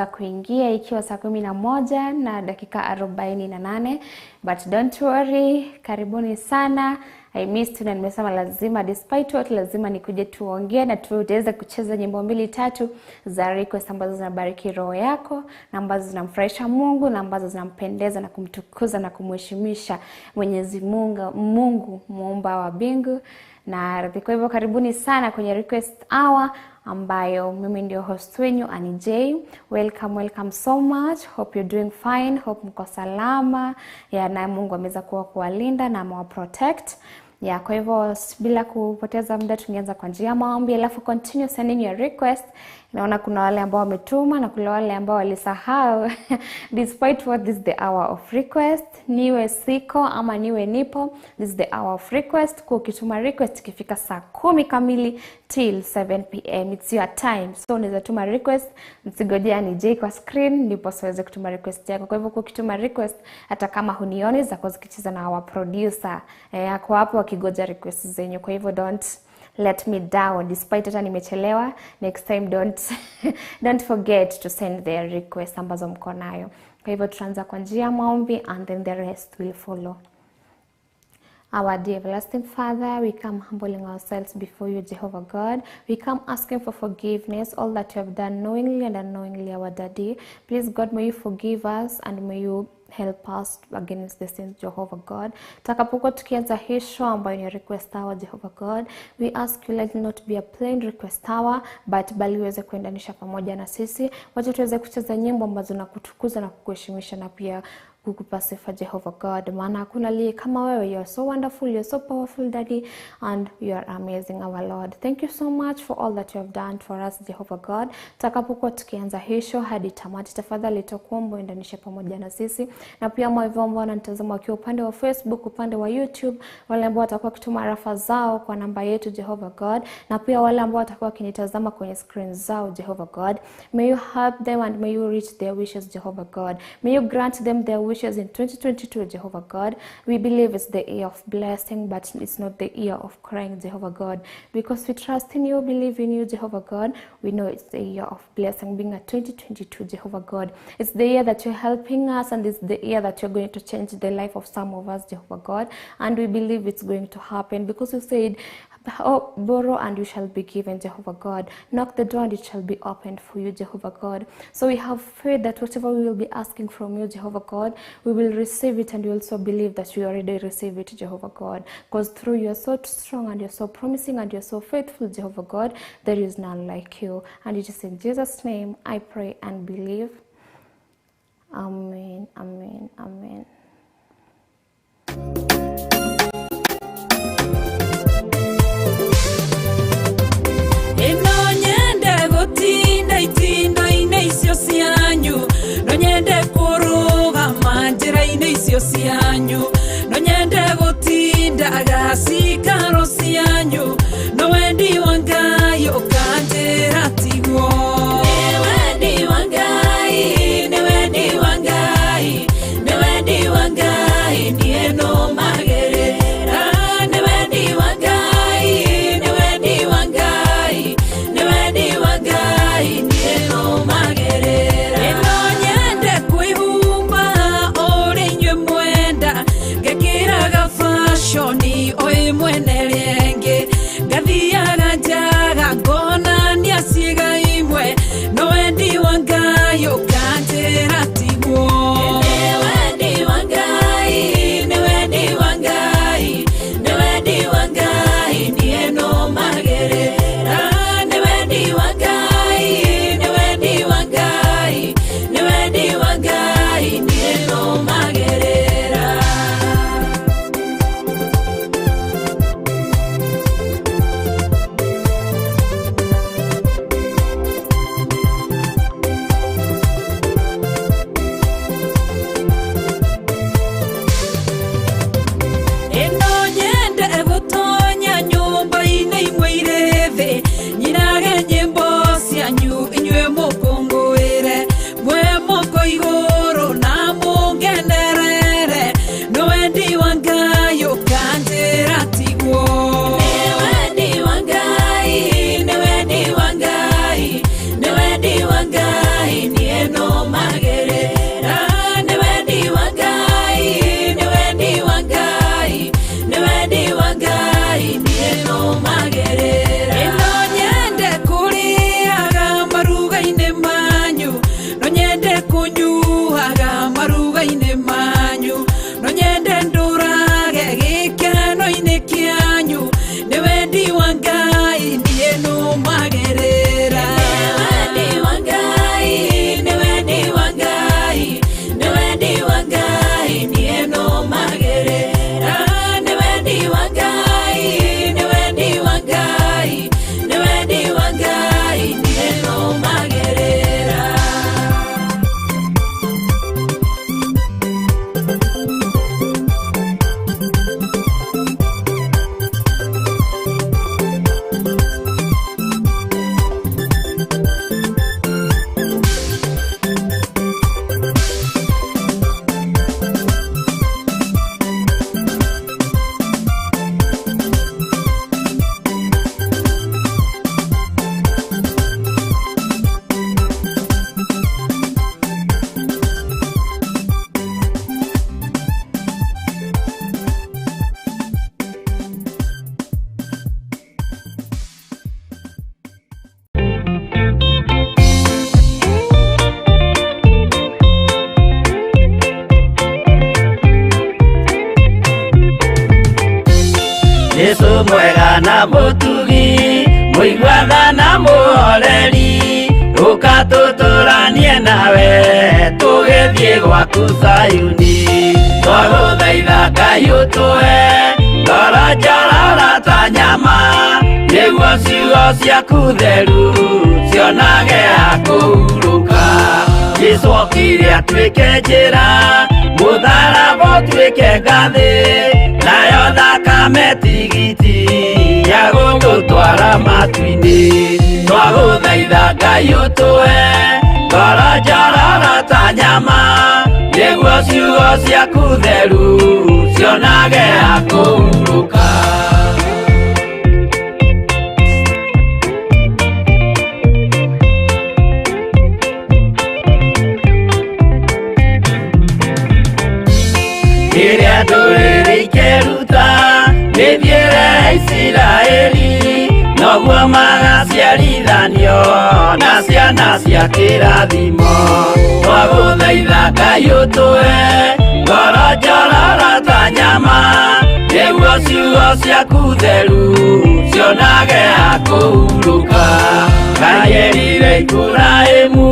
imeweza kuingia ikiwa saa 11 na dakika 48, but don't worry, karibuni sana. I missed you na nimesema lazima, despite what, lazima nikuje tuongee na tuweze kucheza nyimbo mbili tatu za request ambazo zinabariki roho yako na ambazo zinamfurahisha Mungu na ambazo zinampendeza na kumtukuza na kumheshimisha Mwenyezi Mungu, Mungu muumba wa mbingu na ardhi. Kwa hivyo karibuni sana kwenye request hour ambayo mimi ndio host wenyu Annie J. Welcome, welcome so much. Hope you're doing fine. Hope mko salama. Ya, na Mungu ameweza kuwa kuwalinda na amewa protect. Ya, kwa hivyo bila kupoteza muda tungeanza kwa njia ya maombi, alafu continue sending your request. Naona kuna wale ambao wametuma na kuna wale ambao walisahau. Despite what, this is the hour of request. Niwe siko ama niwe nipo, this is the hour of request. Kwa ukituma request ikifika saa 10 kamili till 7 p.m., it's your time. So unaweza tuma request, msigojea ni J kwa screen ndipo siweze kutuma request yako. Kwa hivyo kwa ukituma request, hata kama hunioni, zako zikicheza na our producer, ako hapo wakigoja request zenyu. Kwa hivyo don't let me down, despite hata nimechelewa. Next time don't forget to send their request ambazo mko nayo. Kwa hivyo tutaanza kwa njia ya maombi and then the rest will follow. Our dear everlasting Father, we come humbling ourselves before you, Jehovah God. We come asking for forgiveness, all that you have done knowingly and unknowingly, our Daddy. Please, God, may you forgive us and may you help us against the sins, Jehovah God. Takapokuwa tukianza hii show ambayo ni request hour, Jehovah God, we ask you, let it not be a plain request hour, but bali uweze kuendanisha pamoja na sisi. Wacha tuweze kucheza nyimbo ambazo na kutukuza na kukuheshimisha na pia kukupa sifa, Jehovah God, maana hakuna aliye kama wewe. You are so wonderful, you are so powerful, Daddy, and you are amazing, our Lord. Thank you so much for all that you have done for us, Jehovah God. Takapokuwa tukianza hii show hadi tamati, tafadhali tukuomba uendanishe pamoja na sisi, na pia hivyo ambao wananitazama wakiwa upande wa Facebook, upande wa YouTube, wale ambao watakuwa wakituma rafa zao kwa namba yetu, Jehovah God, na pia wale ambao watakuwa wakinitazama kwenye screen zao, Jehovah God, may you help them and may you reach their wishes, Jehovah God. May you grant them their wishes in 2022, Jehovah God. We believe it's the year of blessing, but it's not the year of crying, Jehovah God, because we trust in you, believe in you, Jehovah God. We know it's the year of blessing, being a 2022, Jehovah God. It's the year that you're helping us, and it's the year that you're going to change the life of some of us, Jehovah God. And we believe it's going to happen because you said, "Oh, borrow and you shall be given, Jehovah God. Knock the door and it shall be opened for you, Jehovah God." So we have faith that whatever we will be asking from you, Jehovah God, we will receive it, and we also believe that we already receive it, Jehovah God. Because through you are so strong and you're so promising and you're so faithful, Jehovah God, there is none like you. And it is in Jesus' name I pray and believe. Amen, amen, amen. Ĩno nyende gũtinda itindo-inĩ icio cianyu, no nyende kũrũgama njĩra-inĩ icio cianyu, no nyende gũtindaga cikaro cianyu, no wendi wa Ngai ũkanjĩra tiguo. Nĩ wendi wa Ngai, nĩ wendi wa Ngai, nĩ wendi wa Ngai niĩ nũmagĩrĩra. Nĩ wendi wa Ngai, nĩ wendi wa Ngai, nĩ wendi wa Ngai niĩ nũmagĩrĩra. Ĩno nyende kwĩhumba ũrĩa inyuĩ mwenda, ngekĩraga fashion o ĩmwe. na mũtugi, mũigua tha na mũhoreri, ũka tũtũranie nawe tũgĩthiĩ gwaku Zayuni. Twagũthaitha Ngai ũtũhe ngoro njororo ta nyama, nĩguo ciugo ciaku theru cionage ha kũhurũka. Jesũ okire atuĩke njĩra, mũtharaba ũtuĩke ngathĩ, nayo thakame tigiti ya gũtũtwara matu-inĩ. Twagũthaitha Ngai ũtũhe ngoro njororo ta nyama, nĩguo ciugo ciaku theru cionage ha kũhurũka. Rĩrĩa ndũrĩrĩ ikeruta mĩthiĩre ya Isiraeli, noguo magaciarithanio na ciana cia kĩrathimo. Twagũthaitha Ngai ũtũhe ngoro njororo ta nyama, nĩguo ciugo ciaku theru cionage ha kũhurũka. Ngai erire Iburahĩmu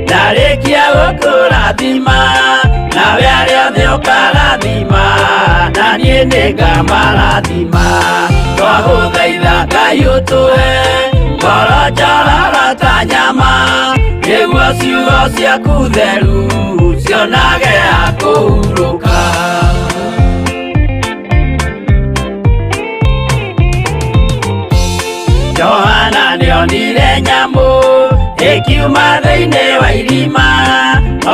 ndarĩkia gũkũrathima, nawe arĩa othe ũkarathima, na niĩ nĩngamarathima. Twagũthaitha Ngai ũtũhe ngoro njororo ta nyama, nĩguo ciugo ciaku theru cionage ha kũhurũka. Johana nĩonire nyamũ ĩkiuma thĩinĩ wa irima,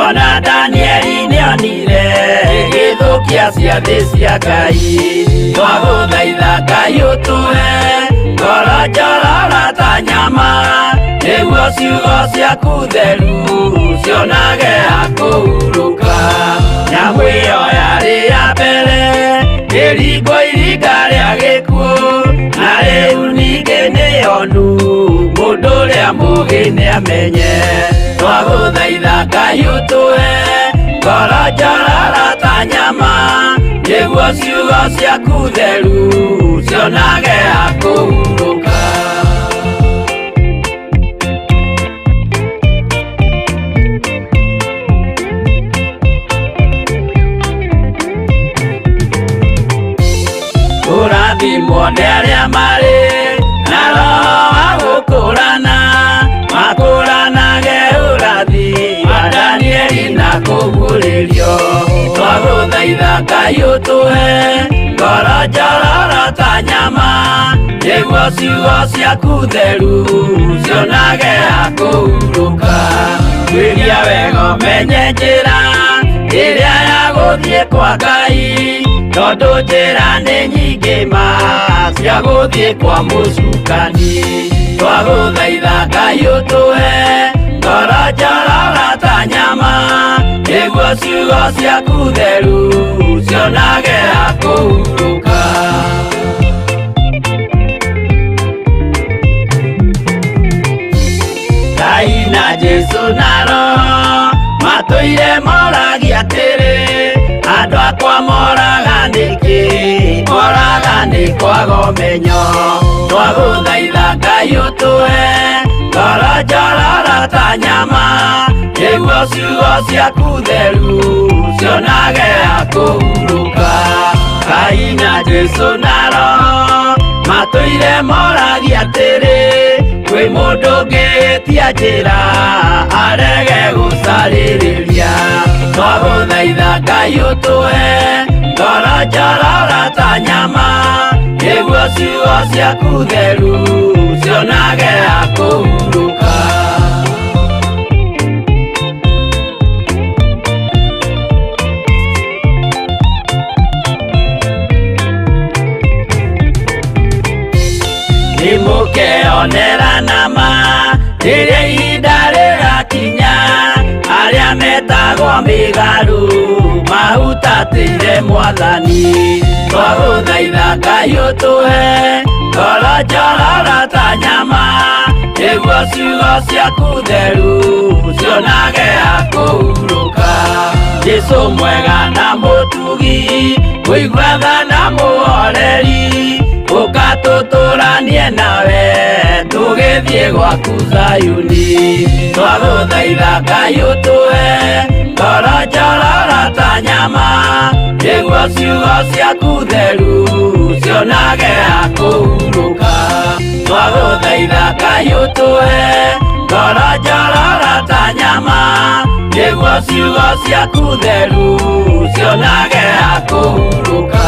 ona Danieli nĩonire ĩgĩthũkia ciathĩ cia Ngai. Twagũthaitha Ngai ũtũhe ngoro njororo ta nyama, nĩguo ciugo ciaku theru cionage ha kũhurũka. Nyamũ ĩyo yarĩ ya mbere ĩringwo iringa rĩa gĩkuũ, na rĩu ningĩ nĩyonu mũndũ ũrĩa mũũgĩ nĩamenye. Twagũthaitha Ngai ũtũhe ngoro njororo ta nyama, nĩguo ciugo ciaku theru cionage ha kũhurũka. Kũrathimwo nĩ arĩa marĩ na roho wa gũkũrana, makũranage ũrathi wa Danieli na kũguũrĩrio. Twagũthaitha Ngai ũtũhe ngoro njororo ta nyama, nĩguo ciugo ciaku theru cionage ha kũhurũka. Tuĩria wega ũmenye njĩra ĩrĩa ya gũthiĩ kwa Ngai, tondũ njĩra nĩ nyingĩ ma cia gũthiĩ kwa mũcukani. Twagũthaitha Ngai ũtũhe ngoro njororo ta nyama, nĩguo ciugo ciaku theru cionage ha kũhurũka. Ngai na Jesũ na Roho matũire moragia atĩrĩ, andũ akwa moraga nĩkĩ? Moraga nĩ kwaga ũmenyo. Twagũthaitha Ngai ũtũhe ngoro njororo ta nyama, nĩguo ciugo ciaku theru cionage ha kũhurũka. Ngai na Jesũ na Roho matũire moragia atĩrĩ, kwĩ mũndũ ũngĩtia njĩra arege gũcarĩrĩria. Twagũthaitha Ngai ũtũhe ngoro njororo ta nyama, nĩguo ciugo ciaku theru cionage ha kũhurũka. Nĩmũkeonera nama rĩrĩa ihinda rĩgakinya, arĩa metagwo mĩgarũ mahutatĩire Mwathani. Twagũthaitha Ngai ũtũhe ngoro njororo ta nyama, nĩguo ciugo ciaku theru cionage ha kũhurũka. Jesũ mwega na mũtugi, mũigua tha na mũhoreri, ũka Tũtũranie nawe tũgĩthiĩ gwaku Zayuni. Twagũthaitha Ngai ũtũhe ngoro njororo ta nyama, nĩguo ciugo ciaku theru cionage ha kũhurũka. Twagũthaitha Ngai ũtũhe ngoro njororo ta nyama, nĩguo ciugo ciaku theru cionage ha kũhurũka.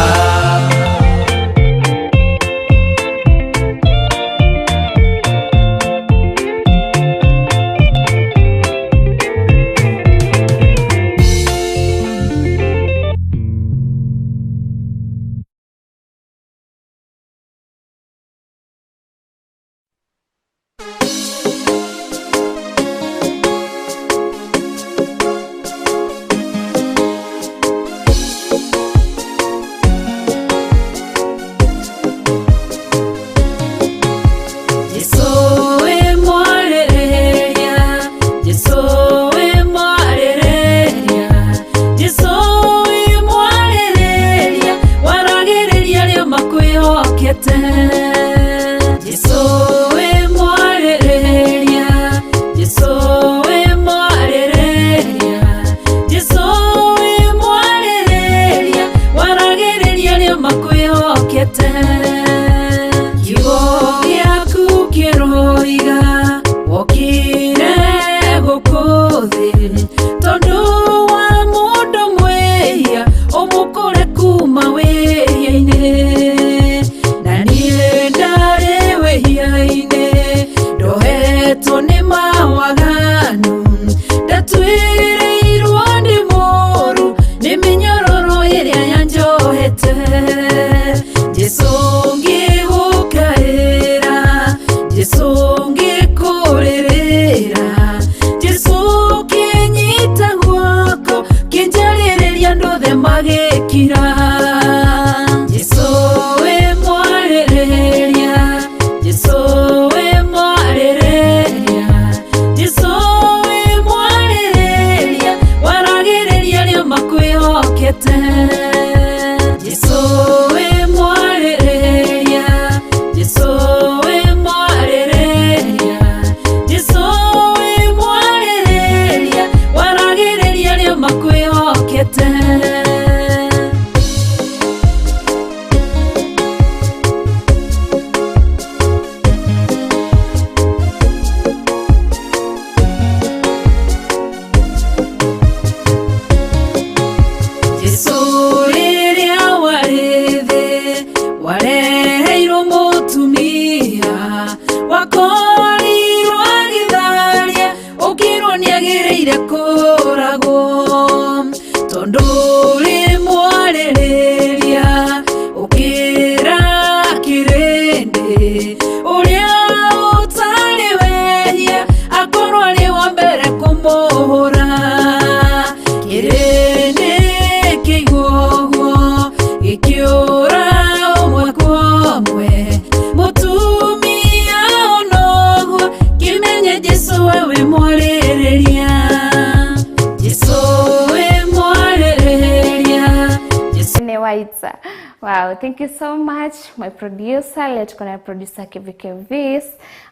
Wow, thank you so much my producer. Let's go na producer KVKVs,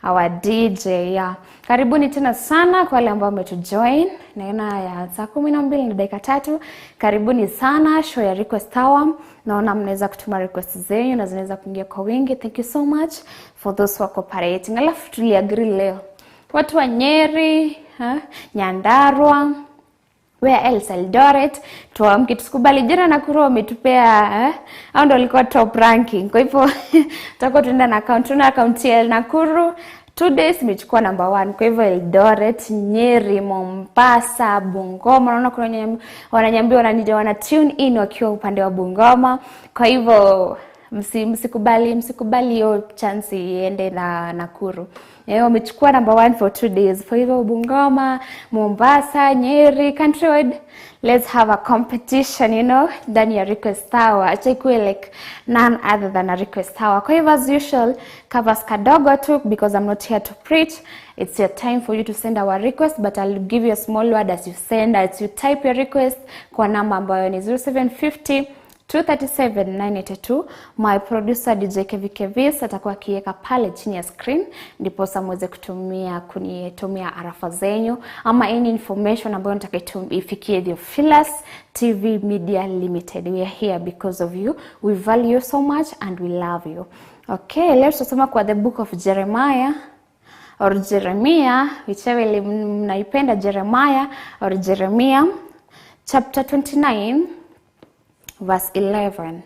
our DJ. Yeah. Karibuni tena sana kwa wale ambao wametujoin. Naona ya saa 12:03. Karibuni sana show ya Request Hour. Naona mnaweza kutuma request zenu na zinaweza kuingia kwa wingi. Thank you so much for those who are cooperating. Alafu tuliagree leo. Watu wa Nyeri, Nyandarua, where else, Eldoret, tuamke tusikubali. Jana Nakuru wametupea hao ndio walikuwa top ranking. Kwa hivyo tutakuwa tunaenda na account, tuna account ya Nakuru 2 days imechukua number 1. Kwa hivyo Eldoret, Nyeri, Mombasa, Bungoma, naona kuna wananiambia wananija wana tune in wakiwa upande wa Bungoma. Kwa hivyo msikubali hiyo chance iende na Nakuru. Wamechukua number 1 for 2 days. For hivyo Bungoma, Mombasa, Nyeri, countrywide, let's have a competition, you know, ndani ya Request Hour. Acha ikuwe like none other than a Request Hour. Kwa hivyo as usual, covers kadogo tu because I'm not here to preach. It's your time for you to send our request, but I'll give you a small word as you send, as you type your request kwa namba ambayo ni 0750 237 982. My producer DJ Kevi Kevis atakuwa akiweka pale chini ya screen, ndiposa muweze kutumia kunitumia arafa zenyu ama any information ambayo nataka ifikie Theophilus TV Media Limited. We are here because of you. We value you so much and we love you. Okay, leo tutasoma kwa the book of Jeremiah or Jeremiah, whichever ile mnaipenda, Jeremiah or Jeremiah, chapter 29 verse 11.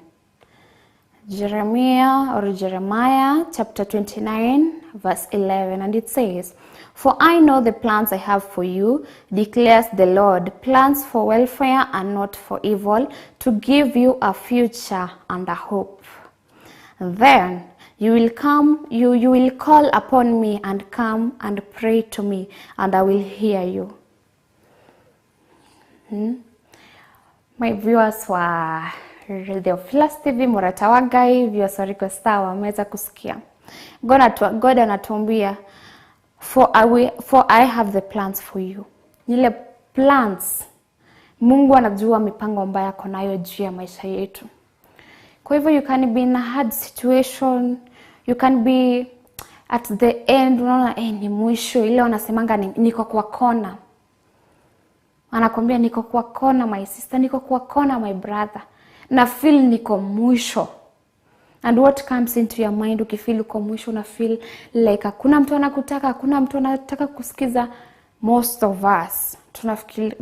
Jeremiah or Jeremiah chapter 29 verse 11, and it says, "For I know the plans I have for you, declares the Lord, plans for welfare and not for evil, to give you a future and a hope. Then you will come, you will call upon me and come and pray to me, and I will hear you." My viewers wa Theophilus TV, Murata wa Ngai, viewers wa Rico Star wameweza kusikia. God anatuambia, for I have the plans for you. Ile plans, Mungu anajua mipango ambayo ako nayo juu ya maisha yetu. Kwa hivyo you can be in a hard situation, you can be at the end, unaona ni mwisho, ile wanasemanga niko kwa kona. Anakwambia niko kwa kona my sister, niko kwa kona my brother. Na feel niko mwisho. And what comes into your mind ukifeel uko mwisho, na feel like hakuna mtu anakutaka, hakuna mtu anataka kusikiza. Most of us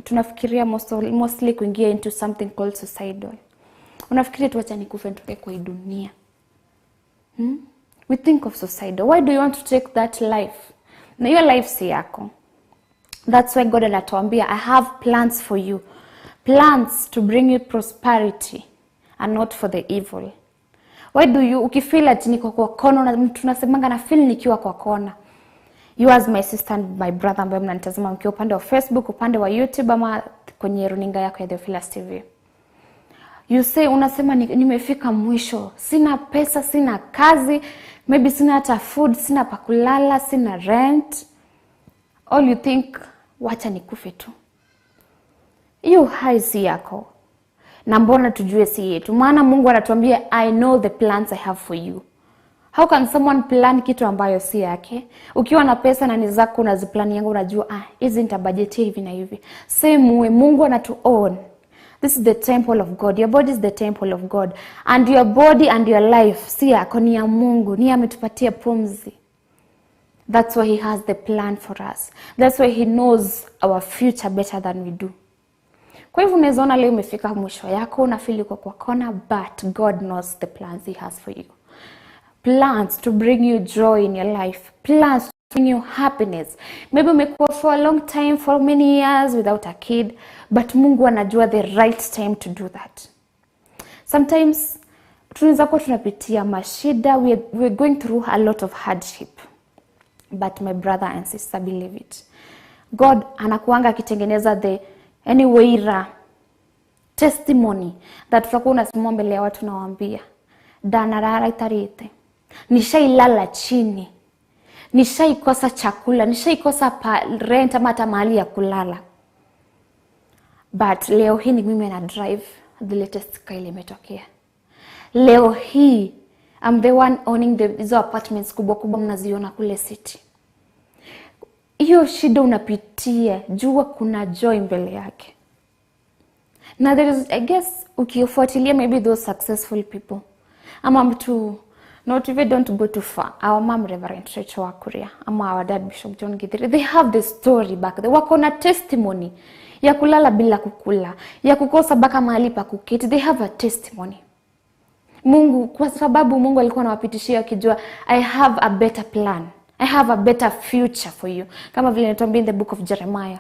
tunafikiria mostly kuingia into something called suicidal. Unafikiria tu acha nikufe nitoke kwa hii dunia. We think of suicidal. Why do you want to take that life? Na hiyo life si yako. That's why God anatuambia, I have plans for you. Plans to bring you prosperity and not for the evil. Why do you, ukifeel ati niko kwa kona, tunasemanga na feel nikiwa kwa kona. You as my sister and my brother ambaye mnanitazama mkiwa upande wa Facebook, upande wa YouTube ama kwenye runinga yako ya Theophilus TV. You say, unasema nimefika mwisho, sina pesa, sina kazi, maybe sina hata food, sina pa kulala, sina rent. All you think, wacha nikufe tu. Hiyo hai si yako. Na mbona tujue si yetu? Maana Mungu anatuambia, I know the plans I have for you. How can someone plan kitu ambayo si yake? Ukiwa na pesa na ni zako unaziplani yangu, unajua hizi nitabudgetia hivi na hivi. Same way Mungu anatu own. This is the temple of God. Your body is the temple of God. And your body and your life si yako, ni ya Mungu. Ni ametupatia pumzi. That's why he has the plan for us. That's why he knows our future better than we do. Kwa hivyo unaweza ona leo umefika mwisho yako, unafeel uko kwa kona, but God knows the plans he has for you. Plans to bring you joy in your life. Plans to bring you happiness. Maybe umekuwa for a long time, for many years without a kid, but Mungu anajua the right time to do that. Sometimes tunaweza kuwa tunapitia mashida, we are going through a lot of hardship. But my brother and sister, believe it. God anakuanga akitengeneza the anyway testimony that tutakuwa unasimama mbele ya watu nawaambia, danarara itarite, nishailala chini, nishaikosa chakula, nishaikosa rent ama hata mahali ya kulala, but leo hii ni mimi na drive the latest car ile imetokea. Leo hii I'm the one owning the hizo apartments kubwa kubwa mnaziona kule city. Hiyo shida unapitia, jua kuna joy mbele yake. Now there is, I guess, ukifuatilia maybe those successful people. Ama mtu, not even don't go too far. Our mom Reverend Rachel Wakuria, ama our dad Bishop John Githiri, they have the story back there. Wako na testimony ya kulala bila kukula, ya kukosa baka mahali pa kuketi. They have a testimony. Mungu, kwa sababu Mungu alikuwa anawapitishia akijua, I have a better plan. I have a better future for you. Kama vile inatuambia in the book of Jeremiah.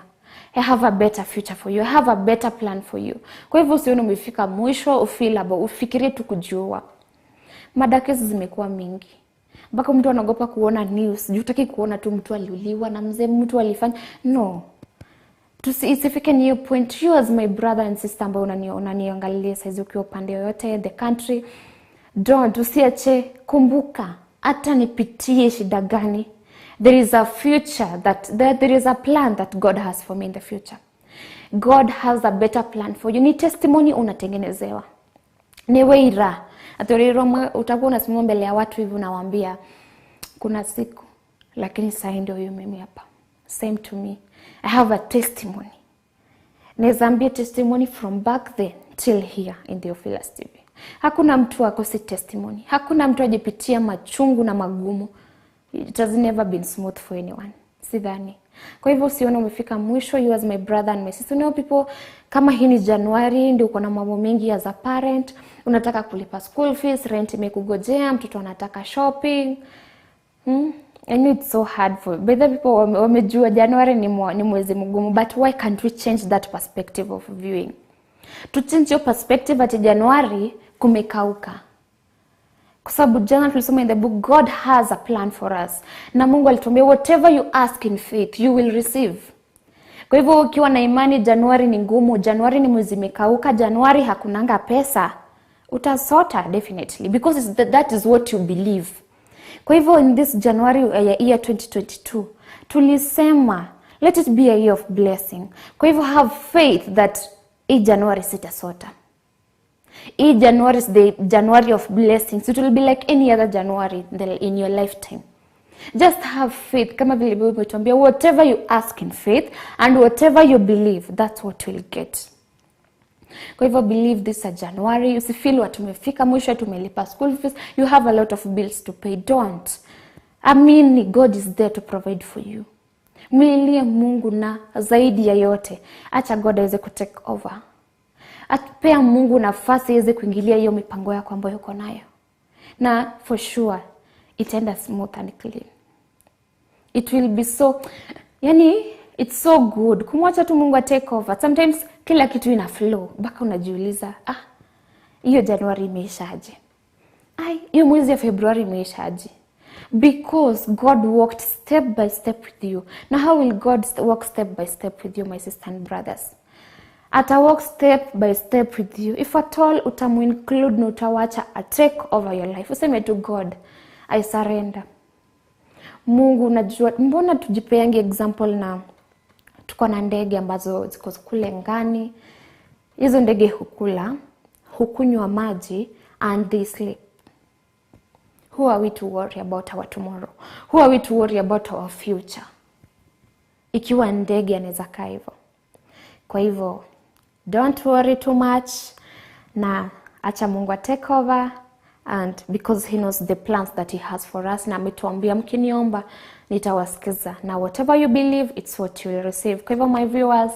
I have a better future for you. I have a better plan for you. Kwa hivyo usione umefika mwisho, ufeel about, ufikirie tu kujua. Madakesi zimekuwa mingi. Mpaka mtu anaogopa kuona news. Juu hutaki kuona tu mtu aliuliwa na mzee, mtu alifanya. No. Isifike ni hiyo point. You as my brother and sister ambao unaniangalia saizi ukiwa upande yoyote the country, don't, usiache, kumbuka hata nipitie shida gani, there is a future that there is a plan that God has for me in the future. God has a better plan for you. Ni testimony unatengenezewa. Ni wĩira atĩ ũrĩrwo utakuwa unasimama mbele ya watu hivi unawaambia kuna siku, lakini sasa ndio huyu mimi hapa. Same to me, I have a testimony. Naweza ambia testimony from back then till here in Theophilus TV. Hakuna mtu akosi testimony, hakuna mtu ajipitia machungu na magumu. It has never been smooth for anyone, sidhani. Kwa hivyo usione umefika mwisho. You as my brother and my sister, you know people, kama hii ni Januari ndio uko na mambo mengi as a parent, unataka kulipa school fees, rent imekugojea, mtoto anataka shopping. I know it's so hard for but the people wamejua Januari ni mwezi mgumu, but why can't we change that perspective of viewing? To change your perspective at Januari kumekauka. Kwa sababu jana tulisoma in the book, God has a plan for us. Na Mungu alituambia whatever you ask in faith you will receive. Kwa hivyo ukiwa na imani, Januari ni ngumu, Januari ni mwezi imekauka, Januari hakunanga pesa, utasota definitely because that is what you believe. Kwa hivyo in this January ya year 2022 tulisema let it be a year of blessing. Kwa hivyo have faith that hii Januari sitasota. Hii January is the January of blessings. It will be like any other January in your lifetime. Just have faith. Kama vile Biblia imetuambia whatever you ask in faith and whatever you believe, that's what you'll get. Kwa hivyo believe this a January. Usifeel watu tumefika mwisho, tumelipa school fees, you have a lot of bills to pay. Don't. Amini God is there to provide for you. Mlilie Mungu na zaidi ya yote, acha God aweze kutake over. Atupea Mungu nafasi iweze kuingilia hiyo mipango yako ambayo uko nayo. Na for sure itaenda smooth and clean. It will be so, yani it's so good kumwacha tu Mungu take over. Sometimes kila kitu ina flow mpaka unajiuliza, ah, hiyo Januari imeishaje? Ai, hiyo mwezi ya Februari imeishaje? Because God walked step by step with you. Now how will God walk step by step with you, my sister and brothers? Ata walk step by step with you if at all utamuinclude na utawacha a take over your life. Useme tu God, I surrender. Mungu, unajua mbona tujipeange example na tuko na ndege ambazo ziko kule ngani. Hizo ndege hukula, hukunywa maji and they sleep. Who are we to worry about our tomorrow? Who are we to worry about our future? Ikiwa ndege anaweza kaa hivyo. Kwa hivyo don't worry too much na acha Mungu take over, and because he knows the plans that he has for us, na ametuambia mkiniomba nitawasikiza, na whatever you believe it's what you will receive. Kwa hivyo my viewers,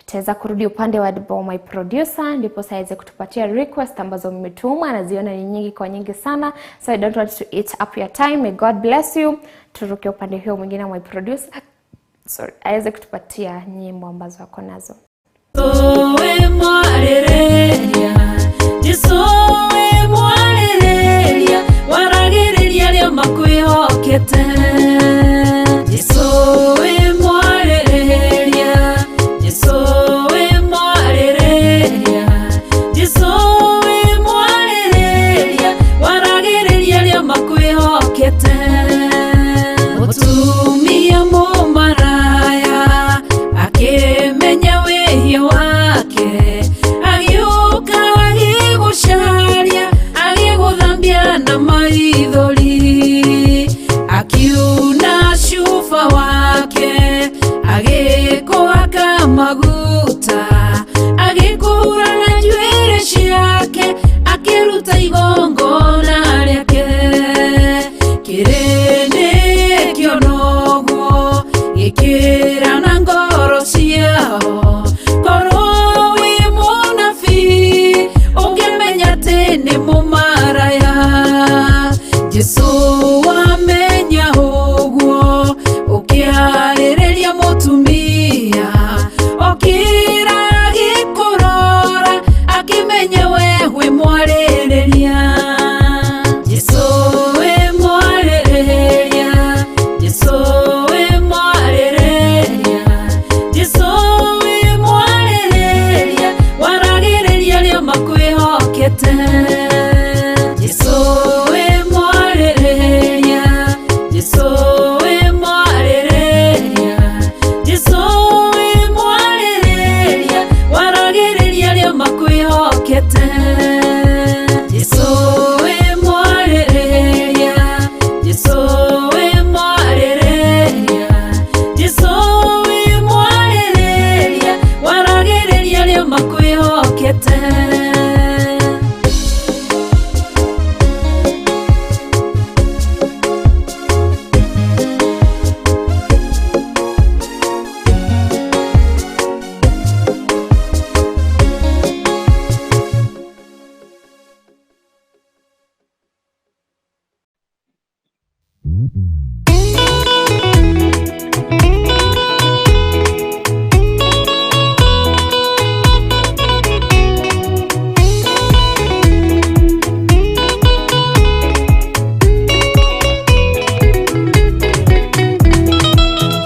taweza kurudi upande wa my producer ndipo aweze kutupatia request ambazo mmetuma, naziona ni nyingi kwa nyingi sana, so I don't want to eat up your time. May God bless you. Turuke upande huo mwingine my producer, sorry, aweze kutupatia nyimbo ambazo ako nazo. Sowe mwarereria, Jesu we mwarereria, waragĩrĩria arĩa makwĩhokete. Jesu we mwarereria, Jesu we mwarereria, Jesu we mwarereria, waragĩrĩria arĩa makwĩhokete. Mũtumia mũmaraya akĩmenya wĩhia wake, agĩũka agĩgũcaria, agĩgũthambia na maithori, akiuna cuba wake, agĩkũhaka maguta, agĩkũhura na njuĩrĩ ciake, akĩruta igongona rĩake. Kĩrĩndĩ kĩonoguo gĩkĩra na ngoro ciao korwo Ndũkĩte.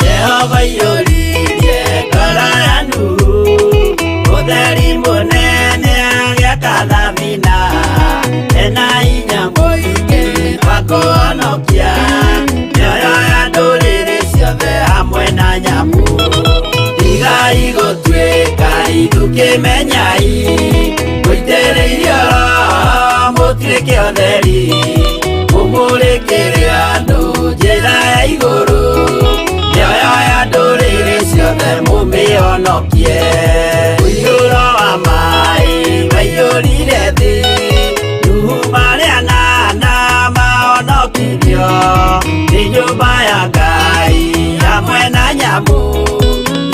Jehova iyũririe ngoro ya Nuhu, ũtheri mũnene agĩaka thabina, ena hinya mũingĩ wa kũhonokia mĩoyo ya ndũrĩrĩ ciothe hamwe na nyamũ. Tigai gũtuĩka ithukĩmenyai, mũitĩrĩirio Roho mũtuĩke ũtheri, mũmũrĩkĩre andũ njĩra ya igũrũ, mĩoyo ya ndũrĩrĩ ciothe mũmĩhonokie. Ũiyũro wa maĩ waiyũrire thĩ, Nuhu marĩ anana mahonokirio, nĩ nyũmba ya Ngai hamwe na nyamũ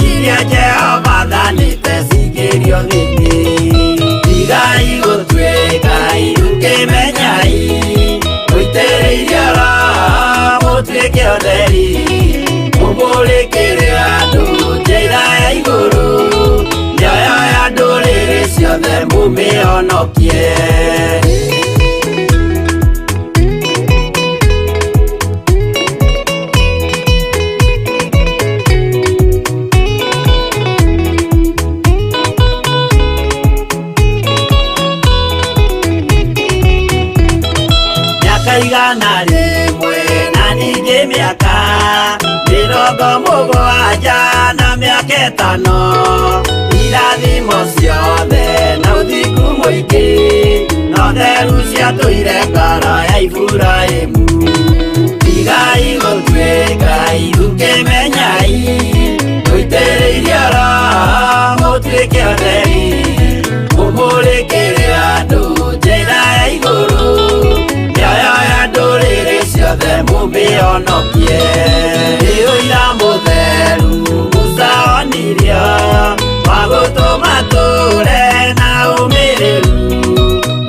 iria Jehova athanĩte cingĩrio thĩinĩ. Tigai gũtuĩka ithukĩmenyai, mũitĩrĩirio Roho mũtuĩke ũtheri, mũmũrĩkĩre andũ njĩra ya igũrũ, mĩoyo ya ndũrĩrĩ ciothe mũmĩhonokie. Mĩaka 100 na ningĩ mĩaka 70 na mĩaka 5, irathimo ciothe na ũthingu mũingĩ, na ũtheru ciatũire ngoro ya Iburahĩmu. Tigai gũtuĩka ithukĩmenyai, mũitĩrĩirio Roho mũtuĩke ũtheri, mũmũrĩkĩre andũ njĩra ya igũrũ, mĩoyo ya ndũrĩrĩ ciothe mũmĩhonokie. Nĩ ũira mũtheru Musa onirio, wa gũtũma tũre na ũmĩrĩru,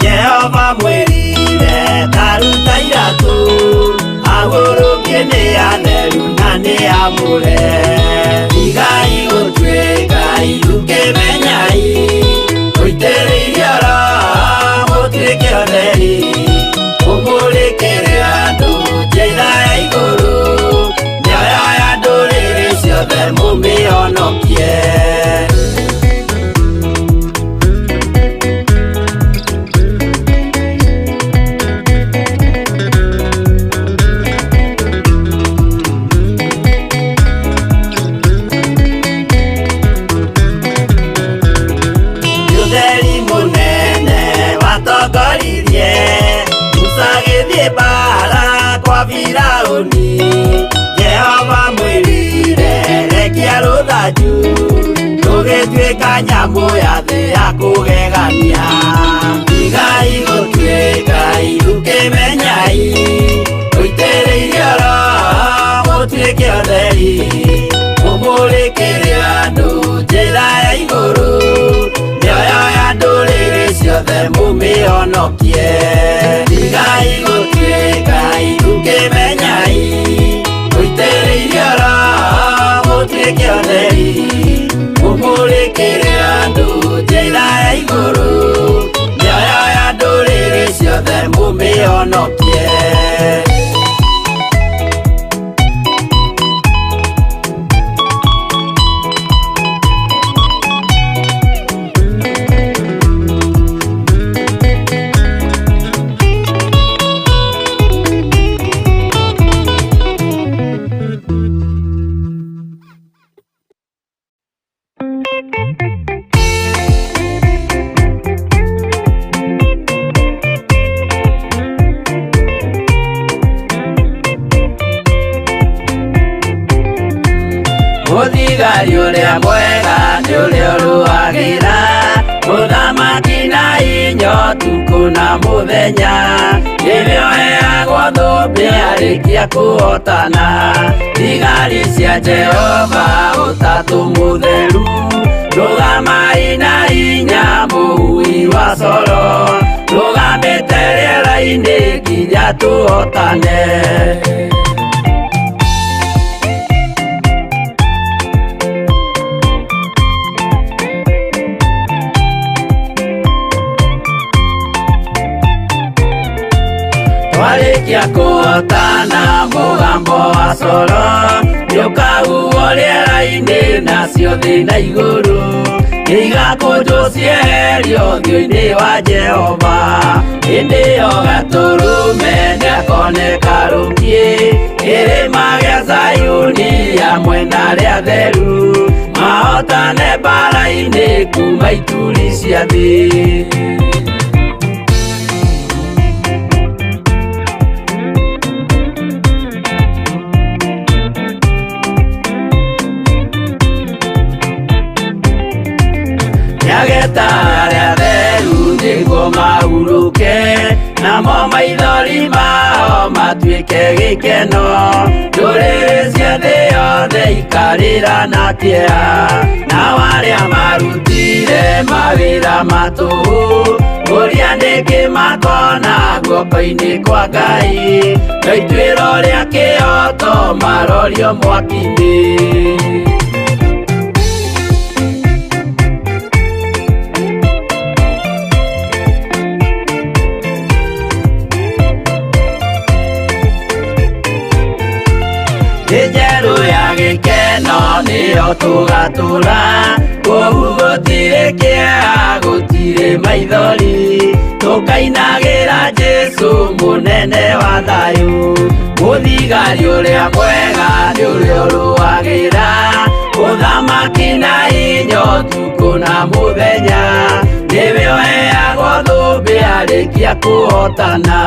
Jehova mwĩrire taruta iratũ, agũrũkie nĩ atheru na nĩ amũre. Tigai gũtuĩka ithukĩmenyai, mũitĩrĩirio Roho mũtuĩke ũtheri, mũmũrĩkĩre andũ njĩra ya igũrũ, mĩoyo ya ndũrĩrĩ ciothe mũmĩhonokie. Ũtheri mũnene watongoririe Musa agĩthiĩ mbaara kwa Firaũni, Jehova mwĩrire rekia rũthanju, rũgĩtuĩka nyamũ ya thĩ ya kũgegania. Tigai gũtuĩka ithukĩmenyai, mũitĩrĩirio Roho mũtuĩke ũtheri, mũmũrĩkĩre andũ njĩra ya igũrũ, mĩoyo ya ndũrĩrĩ ciothe mũmĩhonokie. Tigai gũtuĩka ithukĩmenyai, mũitĩrĩirio Roho mũtuĩke ũtheri, mũmũrĩkĩre andũ njĩra ya igũrũ, mĩoyo ya ndũrĩrĩ ciothe mũmĩhonokie. Mũthigari ũrĩa mwega nĩ ũrĩa ũrũagĩra mũthamaki. na mũthenya nĩwe ũheagwo thũmbĩ arĩkia kũhotana thigari cia Jehova ũtatũ mũtheru rũgamai na hinya mũhui wa coro rũgamĩte rĩera-inĩ nginya tũhotane. Twarĩkia kũhotana mũgambo wa coro nĩũkahuhwo rĩera-inĩ nacio thĩ na igũrũ nĩigakũnjwo cieherio ũthiũ-inĩ wa Jehova hĩndĩ ĩyo Gatũrũme nĩakoneka rũkiĩ kĩrĩma gĩa Zayuni hamwe na arĩa atheru mahotane mbara-inĩ kuma ituri cia thĩ. Nĩageta arĩa atheru nĩguo mahurũke namo maithori mao matuĩke gĩkeno ndũrĩrĩ cia thĩ yothe ikarĩra na kĩeha nao arĩa marutire mawĩra ma tũhũ kũria nĩkĩ makona guoko-inĩ kwa Ngai no ituĩro rĩa kĩhooto marorio mwaki-inĩ. Thĩ njerũ ya gĩkeno nĩyo tũgatũra kũu gũtirĩ kĩeha gũtirĩ maithori tũkainagĩra Jesũ mũnene wa thayũ mũthigari ũrĩa mwega nĩ ũrĩa ũrũagĩra ũthamaki na hinya ũtukũ na mũthenya nĩwe ũheagwo thũmbĩ arĩkia kũhotana.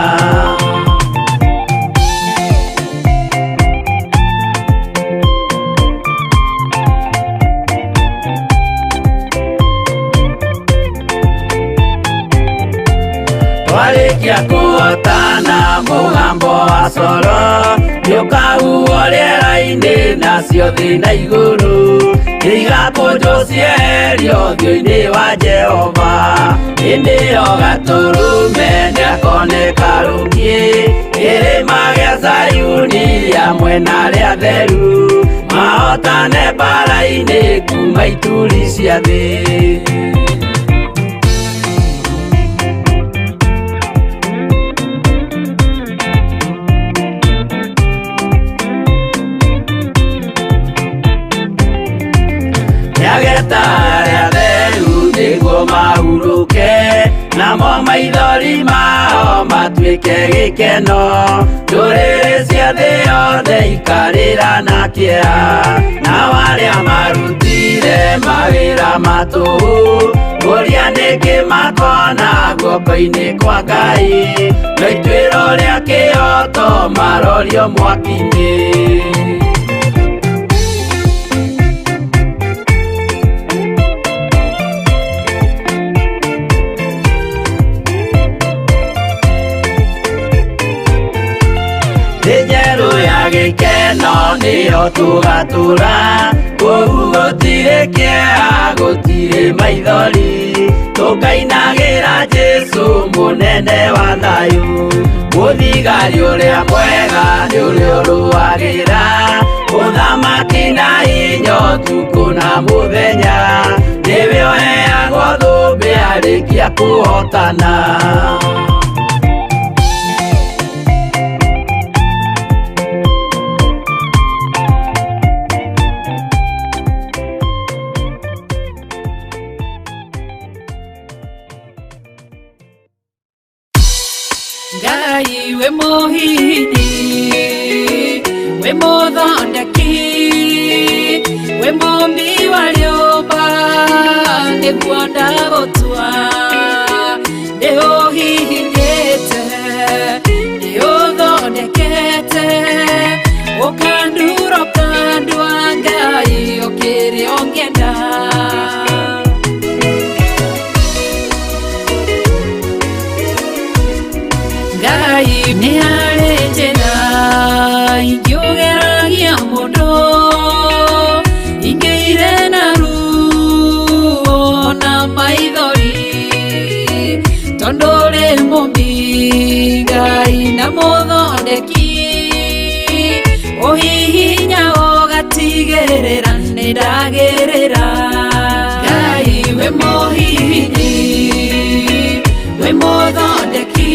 Twarĩkia kũhotana mũgambo wa coro nĩũkahuhwo rĩera-inĩ nacio thĩ na igũrũ nĩigakũnjwo cieherio ũthiũ-inĩ wa Jehova hĩndĩ ĩyo Gatũrũme nĩakoneka rũkiĩ kĩrĩma gĩa Zayuni hamwe na arĩa atheru mahotane mbara-inĩ kuma ituri cia thĩ. Nĩageta arĩa atheru nĩguo mahurũke namo maithori mao matuĩke gĩkeno ndũrĩrĩ cia thĩ yothe ikarĩra na kĩeha nao arĩa marutire mawĩra ma tũhũ kũria nĩkĩ makona guoko-inĩ kwa Ngai no ituĩro rĩa kĩhooto marorio mwaki-inĩ. Thĩ njerũ ya gĩkeno nĩyo tũgatũra kũu gũtirĩ kĩeha gũtirĩ maithori tũkainagĩra Jesũ mũnene wa thayũ mũthigari ũrĩa mwega nĩ ũrĩa ũrũagĩra ũthamaki na hinya ũtukũ na mũthenya nĩwe ũheagwo thũmbĩ arĩkia kũhotana. Ngai we mũhini we mũthondeki we mũmbi wa rĩũmba nĩguo ndagũtua nĩũhihinyĩte nĩũthondekete ũkandura ũkandua Ngai ũkĩrĩ ũngĩenda. Mũmbi Ngai na mũthondeki ũhihinya ũgatigĩrĩra nĩndagĩrĩra Ngai wĩ mũhihinyi wĩ mũthondeki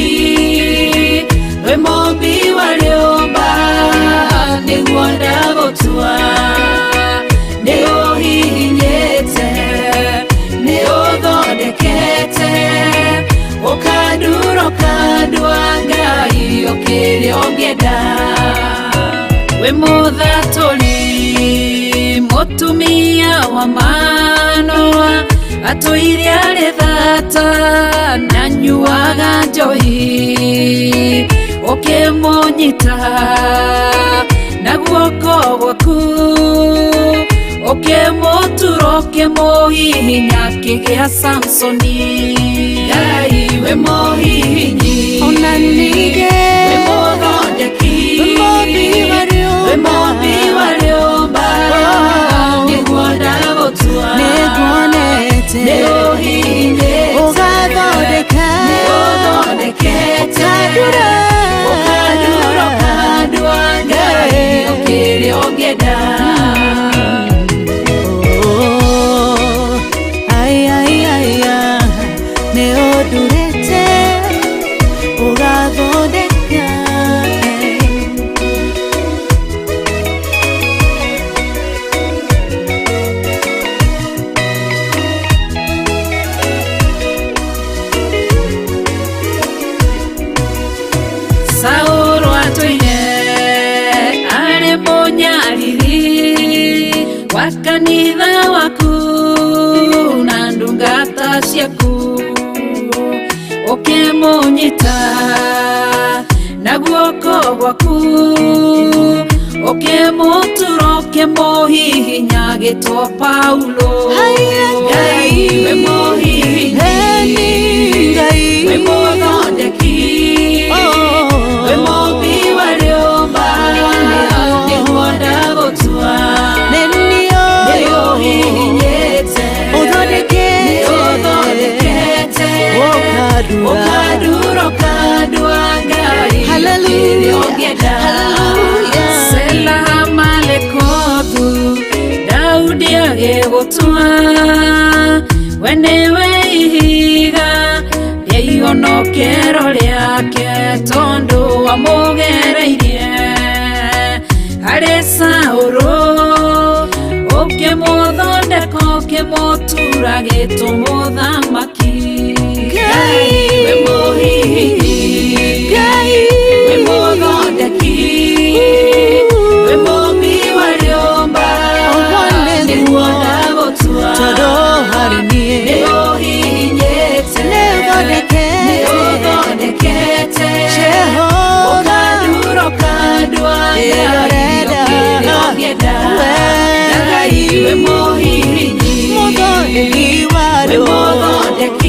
wĩ mũmbi wa rĩũmba nĩguo ndagũtua nĩ ũhihinyĩte nĩ ũthondekete ũkandura ũkandua Ngai ũkĩrĩa ũngĩenda wĩ mũthatũri mũtumia wa Manoa atũire arĩ thata na nyuaga njohi ũkĩmũnyita na guoko gwaku ũkĩmũtura ũkĩmũhihinya akĩgĩa Samsoni Ngai wĩ mũhihinyi Ona ningĩ wĩ mũthondeki wĩ mũmbi wa rĩũmba. Wĩ mũmbi wa rĩũmba nĩguo ndagũtua Nĩnguonete nĩ ũhihinyĩte ũgathondeka nĩ ũthondekete ũkandura ũkandura ũkandua Ngai ũkĩrĩa ũngĩenda Oh, ai, ai, ai, ah, nĩ ũndurĩte ũgathondeka Saũlũ atũire arĩ mũnyariri wa kanitha waku na ndungata ciaku ũkĩmũnyita na guoko gwaku ũkĩmũtura ũkĩmũhihinya agĩtwo Paulo Haiya, Ngai wĩ mũhihinyi Eni Ngai wĩ mũthondeki Oh. wĩ mũmbi wa rĩũmba nĩguo ndagũtua Nĩ nĩ niĩ ũhihinyĩte Ũthondekete. nĩ ũthondekete Ũkandura. ũkandura ũkandua Ngai Hallelujah. ũkĩrĩa ũngĩenda Hallelujah. Sela Malekothu Daudi agĩgũtua we nĩwe ihiga rĩa ihonokero rĩake tondũ wamũgereirie harĩ Saũlũ ũkĩmũthondeka ũkĩmũtura gĩtũmũthamaki Ngai. Wĩ mũhihinyi Ngai wĩ mũthondeki wĩ mũmbi wa rĩũmba Ũguo nĩguo. nĩguo ndagũtua Tondũ harĩ niĩ nĩ ũhihinyĩte Nĩ ũthondekete. nĩ ũthondekete Jehova. ũkandura ũkandua Ngai Ĩrorenda. ũkĩrĩa ũngĩenda We. Ngai wĩ mũhihinyi Mũthondeki wa wĩ rĩũmba. mũthondeki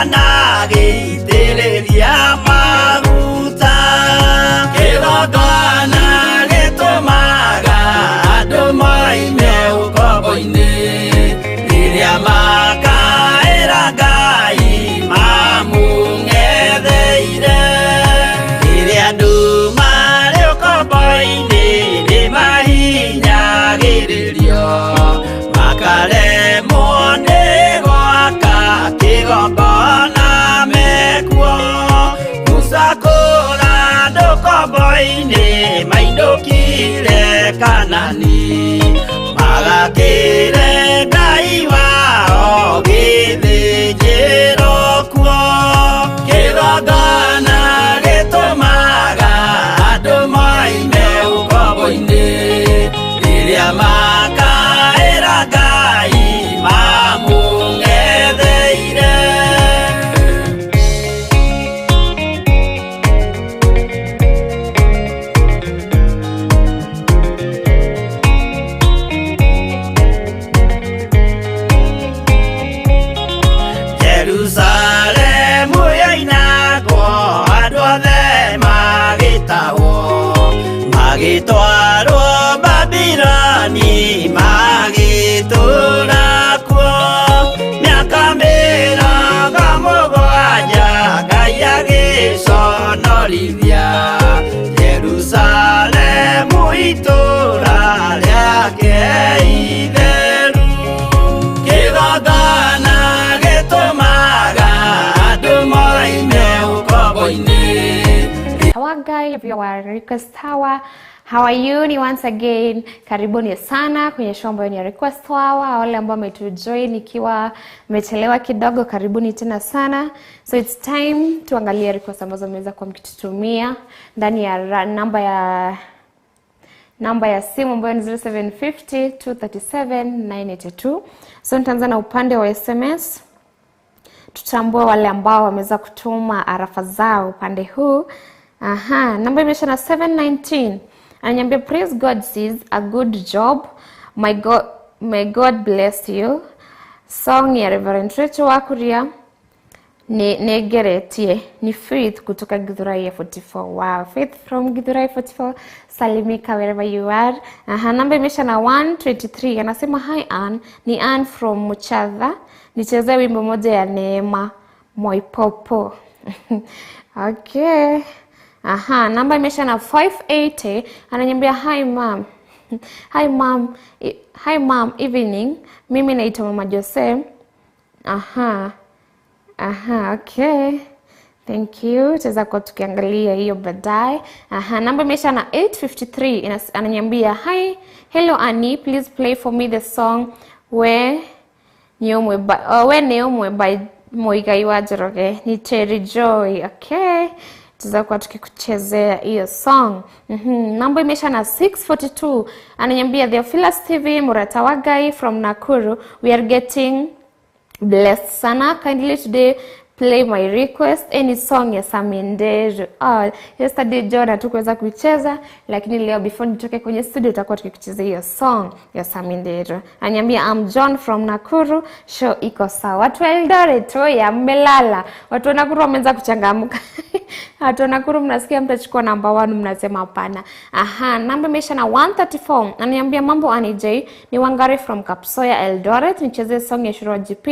Ndanagĩitĩrĩria maguta. Kĩgongona gĩtũmaga andũ moime ũkombo-inĩ, rĩrĩa makaĩra Ngai mamũng'etheire. Rĩrĩa andũ marĩ ũkombo-inĩ nĩmahinyagĩrĩrio, makaremwo nĩ gwaka kĩgongona mekuo. Musa kũra andũ ũkombo-inĩ mainũkire Kanani, magakĩre Ngai wao gĩthĩnjĩro kuo. Kĩgongona gĩtũmaga andũ moime ũkombo-inĩ, rĩrĩa makaĩra Ngai mamũng'etheire. Jerusalemu yoinagwo, andũ othe magĩtahwo, magĩtwarwo Babiloni, magĩtũũra kuo. Mĩaka 70 Ngai agĩconorithia Jerusalemu itũũra rĩake itheru. Kĩgongona gĩtũmaga andũ moime ũkombo-inĩ. Our guy, our request hour. How are you? Ni once again, karibuni sana kwenye show ambayo ni ya request hour. Wale ambao wametujoin ikiwa mmechelewa kidogo, karibuni tena sana. So it's time tuangalie request ambazo mmeweza kuwa mkitutumia ndani ya namba ya simu ambayo ni 0750 237 982. So nitaanza na upande wa SMS. Tutambue wale ambao wameweza kutuma arafa zao upande huu. Aha, namba imeisha na 719. Ananiambia praise God sis, a good job. My God, may God bless you. Song ya Reverend Rachel Wakuria ni negeretie ni Faith kutoka Githurai 44. Wow, Faith from Githurai 44. Salimika wherever you are. Aha, namba imeisha na 123. Anasema hi Ann, ni Ann from Muchadha. Nichezee wimbo moja ya Neema Moipopo. Okay. Aha, namba imeisha na 580. Ananiambia hi mom. Hi mom. Hi mom, evening. Mimi naitwa Mama Jose. Aha. Aha, okay. Thank you. Tutaweza kuwa tukiangalia hiyo baadaye. Aha, namba imeisha na 853. Ananiambia hi, hello Annie, please play for me the song We Niomwe by, We Niomwe by Muigai wa Njoroge. Ni Terry Joy. Okay. Tutaweza kuwa tukikuchezea hiyo song. Namba imeisha na 642. Ananiambia Theophilus TV Murata Wagai from Nakuru. We are getting blessed sana. Kindly today play my request any song ya Sami Nderu. Oh, yesterday John hatukuweza kuicheza, lakini leo before nitoke kwenye studio tutakuwa tukikuchezea hiyo song ya Sami Nderu. Ananiambia I'm John from Nakuru, show iko sawa. Watu wa Eldoret ya mmelala. Watu wa Nakuru wameanza kuchangamka. Watu wa Nakuru mnasikia mtachukua namba 1 mnasema hapana. Aha, namba imeisha na 134. Ananiambia mambo Annie J, ni Wangari from Kapsoya Eldoret, nicheze song ya Shiro GP.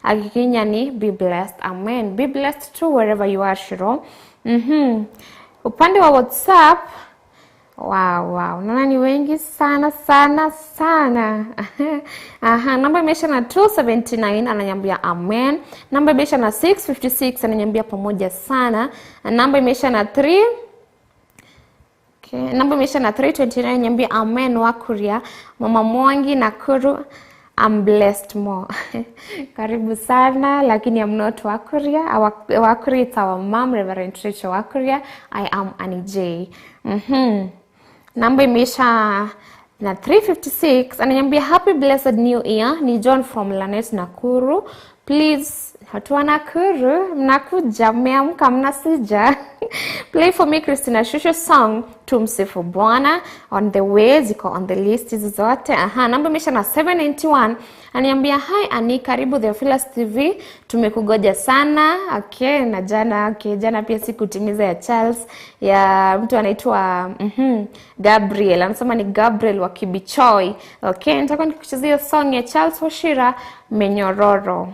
Akikinya ni be blessed. Amen. Be blessed too wherever you are, Shiro. Upande wa WhatsApp, wow, wow. Naona ni wengi sana sana sana. Aha, namba imeisha na 279 ananiambia amen. Namba imeisha na 656 ananiambia pamoja sana. Namba imeisha na 3. Okay, namba imeisha na 329 ananiambia amen Wakuria. Mama Mwangi Nakuru, I'm blessed more. Karibu sana, lakini I'm not Wakuria. Wakuria it's our mom, Reverend Rachel Wakuria. I am Annie J. Namba imeisha na 356 ananiambia happy blessed new year. Ni John from Lanet Nakuru. Please Watu wa Nakuru mnakuja, mmeamka, mnasija. Play for me Christina Shusho song Tumsifu Bwana on the way, ziko on the list hizi zote. Aha, namba imeisha na 791. Aniambia hi Ani, karibu Theophilus TV, tumekugoja sana. Okay, na jana, okay, jana pia sikutimiza ya Charles ya mtu anaitwa Gabriel, anasema ni Gabriel wa Kibichoi. Okay, nitakuwa nikuchezea hiyo song ya Charles Wachira Menyororo.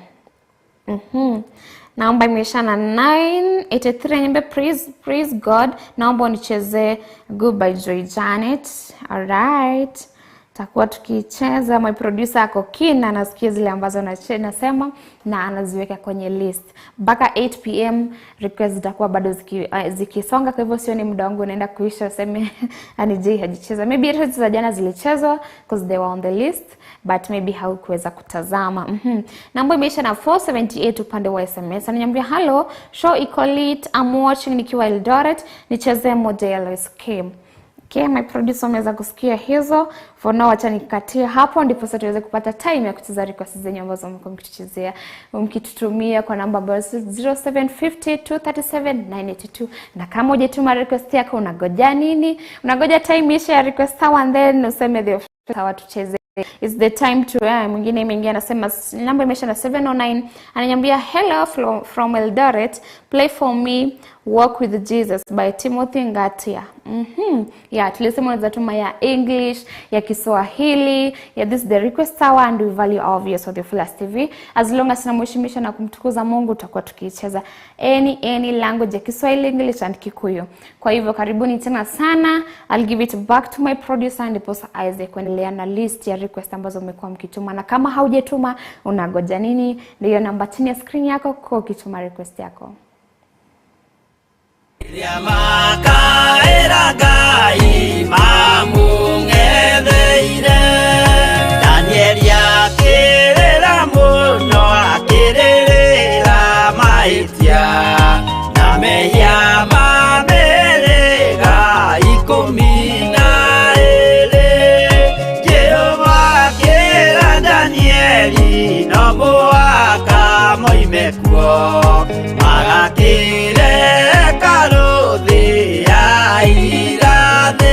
Naomba imeisha na 983, niambie praise, praise God. Naomba unichezee Goodbye Joy Janet. Alright. Takuwa tukicheza, my producer ako keen, anasikia zile ambazo nasema na anaziweka kwenye list. Mpaka 8 pm request zitakuwa bado zikisonga, kwa hivyo sioni muda wangu unaenda kuisha useme Annie J hajicheza. Maybe hata za jana zilichezwa because they were on the list, but maybe haukuweza kutazama. Namba imeisha na 478 upande wa SMS. Ananiambia hello, show iko lit, I'm watching nikiwa Eldoret, nicheze moja ya Lois K. Okay, my producer ameweza kusikia hizo. For now acha nikatie hapo ndipo sasa tuweze kupata time ya kucheza request zenyu ambazo mmekuwa mkituchezea, mkitutumia kwa namba ambayo 0750 237 982. Na kama hujatuma request yako unangoja nini? Unangoja time ishe ya request hour and then useme the hour tucheze? It's the time to mwingine imeingia anasema namba imeisha na 709, ananiambia hello from Eldoret, play for me Walk with Jesus by Timothy Ngatia. Yeah, tulisema unaweza tuma ya English, ya Kiswahili, yeah, this is the request hour and we value our viewers of Theophilus TV. As long as tunamheshimisha na kumtukuza Mungu tutakuwa tukicheza any language ya Kiswahili, English and Kikuyu. Kwa hivyo karibuni tena sana. I'll give it back to my producer ndiposa aweze kuendelea na list ya request ambazo mmekuwa mkituma, na kama haujatuma unangoja nini? Ndio namba chini ya screen yako kwa ukituma request yako. Rĩrĩa makaĩra Ngai mamũng'etheire, Danieli akĩrĩra mũno, akĩrĩrĩra mahĩtia na mehia ma mĩhĩrĩga 12. Jehova akĩra Danieli no mũhaka moime kuo, magakĩre hekarũ thĩ ya irathĩro.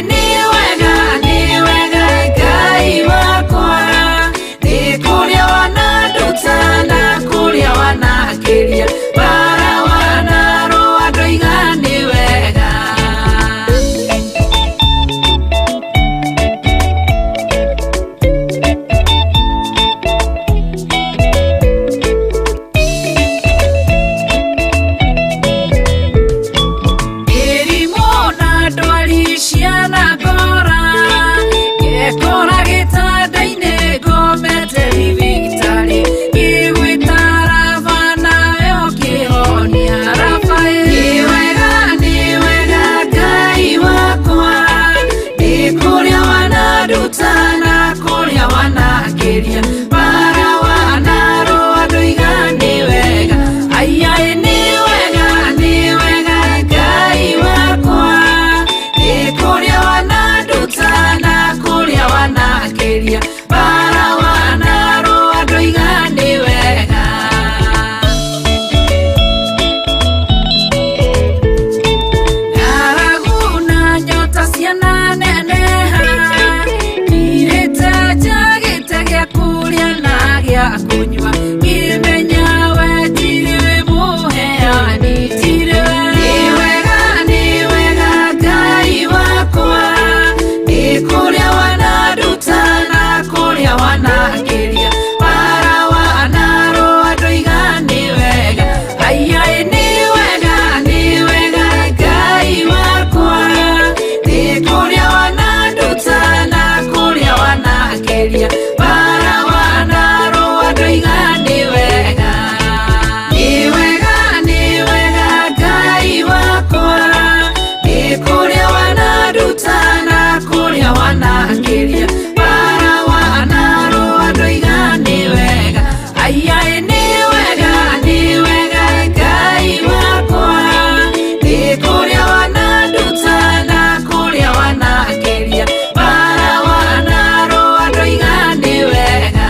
Nĩ wega, nĩ wega Ngai wakwa, nĩ kũrĩa wananduta na kũrĩa wanakĩria, bara wanarũa ndoiga nĩ wega. Mĩrimũ na ndwari cianangora, ngekora gĩtanda-inĩ ngomete thibitarĩ, ngĩgwĩta Raba nawe ũkĩhonia Rafael. Nĩ wega, nĩ wega Ngai wakwa, nĩ kũrĩa wananduta na kũrĩa wanakĩria, bara wanarũa ndoiga nĩ wega. Aiai nĩ wega, nĩ wega Ngai wakwa, nĩ kũrĩa wananduta na kũrĩa wanakĩria, bara wanarũa ndoiga nĩ wega. Ng'aragu na nyota ciananeneha, ngirĩte njagĩte gĩa kũrĩa na gĩa kũnyua, ngĩmenya we tirĩ mũheani, tirĩ we. Nĩ wega, nĩ wega Ngai wakwa, nĩ kũrĩa wananduta na kũrĩa wanakĩria, bara wanarũa ndoiga nĩ wega. Aiai nĩ wega, nĩ wega Ngai wakwa, nĩ kũrĩa wananduta na kũrĩa wanakĩria, bara wanarũa ndoiga nĩ wega. Nĩ wega, nĩ wega Ngai wakwa, nĩ kũrĩa wananduta na kũrĩa wanakĩria, bara wanarũa ndoiga nĩ wega. Aiai nĩ wega, nĩ wega Ngai wakwa, nĩ kũrĩa wananduta na kũrĩa wanakĩria, bara wanarũa ndoiga nĩ wega.